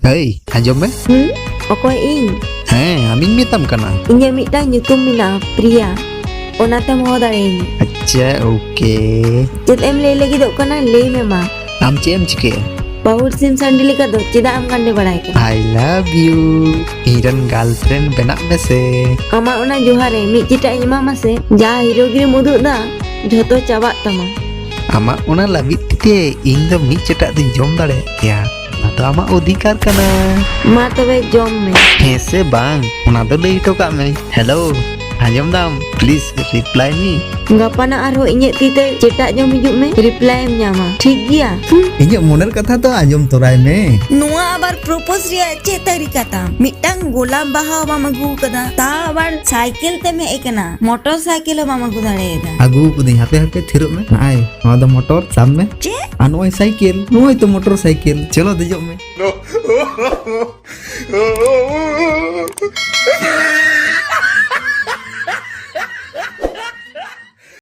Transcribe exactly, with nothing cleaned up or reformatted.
ᱮᱭ, ᱟᱸᱡᱚᱢ ᱢᱮ᱾ ᱦᱩᱸ? ᱚᱠᱚᱭ, ᱤᱧ? ᱦᱮᱸ, ᱟᱢᱤᱧ ᱢᱮᱛᱟᱢ ᱠᱟᱱᱟ᱾ ᱤᱧᱟᱹᱜ ᱢᱤᱫᱴᱟᱝ ᱧᱩᱛᱩᱢ ᱢᱮᱱᱟᱜᱼᱟ, ᱯᱨᱤᱭᱟ᱾ ᱚᱱᱟᱛᱮᱢ ᱦᱚᱦᱚ ᱫᱟᱲᱮᱭᱟᱹᱧᱟ᱾ ᱟᱪᱪᱷᱟ, ᱳᱠᱮ᱾ ᱪᱮᱫ ᱮᱢ ᱞᱟᱹᱭ ᱞᱟᱹᱜᱤᱫᱚᱜ ᱠᱟᱱᱟ? ᱞᱟᱹᱭ ᱢᱮ ᱢᱟ᱾ ᱟᱢ ᱪᱮᱫ ᱮᱢ ᱪᱤᱠᱟᱹᱭᱟ? ᱵᱟᱹᱦᱩᱲ ᱥᱤᱢ ᱥᱟᱺᱰᱤ ᱞᱮᱠᱟ ᱫᱚ ᱪᱮᱫᱟᱜ ᱮᱢ ᱜᱟᱱᱰᱮ ᱵᱟᱲᱟᱭ ᱠᱟᱱᱟ? I love you. ᱤᱧ ᱨᱮᱱ girlfriend ᱵᱮᱱᱟᱜ ᱢᱮᱥᱮ᱾ ᱟᱢᱟᱜ ᱚᱱᱟ ᱡᱚᱦᱟᱨ ᱨᱮ ᱢᱤᱫ ᱪᱮᱴᱟᱜ ᱤᱧ ᱮᱢᱟᱢᱟ ᱥᱮ, ᱡᱟ ᱦᱤᱨᱳᱜᱤᱨᱤᱢ ᱩᱫᱩᱜ ᱫᱟ, ᱡᱷᱚᱛᱚ ᱪᱟᱵᱟᱜ ᱛᱟᱢᱟ᱾ ᱟᱢᱟᱜ ᱚᱱᱟ ᱞᱟᱹᱵᱤᱫ ᱛᱤ ᱛᱮ ᱤᱧ ᱫᱚ ᱢᱤᱫ ᱪᱮᱴᱟᱜ ᱫᱚᱧ ᱡᱚᱢ ᱫᱟᱲᱮᱭᱟᱜ ᱜᱮᱭᱟ, ᱚᱱᱟ ᱫᱚ ᱟᱢᱟᱜ ᱚᱫᱷᱤᱠᱟᱨ ᱠᱟᱱᱟ᱾ ᱢᱟ ᱛᱚᱵᱮ ᱡᱚᱢ ᱢᱮ᱾ ᱦᱮᱸ ᱥᱮ ᱵᱟᱝ, ᱚᱱᱟ ᱫᱚ ᱞᱟᱹᱭ ᱦᱚᱴᱚ ᱠᱟᱜ ᱢᱮ᱾ Hello, ᱟᱸᱡᱚᱢ ᱫᱟᱢ? Please reply me. ᱜᱟᱯᱟᱱᱟᱜ ᱟᱨᱦᱚᱸ ᱤᱧᱟᱹᱜ ᱛᱤ ᱛᱮ ᱪᱮᱴᱟᱜ ᱡᱚᱢ ᱦᱤᱡᱩᱜ ᱢᱮ, reply ᱮᱢ ᱧᱟᱢᱟ, ᱴᱷᱤᱠ ᱜᱮᱭᱟ? ᱤᱧᱟᱹᱜ ᱢᱚᱱᱮᱨ ᱠᱟᱛᱷᱟ ᱫᱚ ᱟᱸᱡᱚᱢ ᱛᱚᱨᱟᱭ ᱢᱮ᱾ ᱱᱚᱣᱟ ᱟᱵᱟᱨ propose ᱨᱮᱭᱟᱜ ᱪᱮᱫ ᱛᱟᱹᱨᱤᱠᱟ ᱛᱟᱢ? ᱢᱤᱫᱴᱟᱝ ᱜᱳᱞᱟᱯ ᱵᱟᱦᱟ ᱦᱚᱸ ᱵᱟᱢ ᱟᱹᱜᱩ ᱟᱠᱟᱫᱟ, ᱛᱟᱣ ᱟᱵᱟᱨ ᱥᱟᱭᱠᱮᱞ ᱛᱮᱢ ᱦᱮᱡ ᱟᱠᱟᱱᱟ, ᱢᱚᱴᱚᱨ ᱥᱟᱭᱠᱮᱞ ᱦᱚᱸ ᱵᱟᱢ ᱟᱹᱜᱩ ᱫᱟᱲᱮᱭᱟᱫᱟ᱾ ᱟᱹᱜᱩ ᱟᱠᱟᱫᱟᱹᱧ, ᱦᱟᱯᱮ ᱦᱟᱯᱮ ᱛᱷᱤᱨᱚᱜ ᱢᱮ᱾ ᱱᱚᱜᱼᱚᱭ ᱱᱚᱣᱟ ᱫᱚ ᱢᱚᱴᱚᱨ, ᱥᱟᱵ ᱢᱮ᱾ ᱪᱮᱫ? ᱟᱨ ᱱᱚᱜᱼᱚᱭ ᱥᱟᱭᱠᱮᱞ, ᱱᱚᱜᱼᱚᱭ ᱛᱚ ᱢᱚᱴᱚᱨ ᱥᱟᱭᱠᱮᱞ᱾ ᱪᱚᱞᱚ ᱫᱮᱡᱚᱜ ᱢᱮ᱾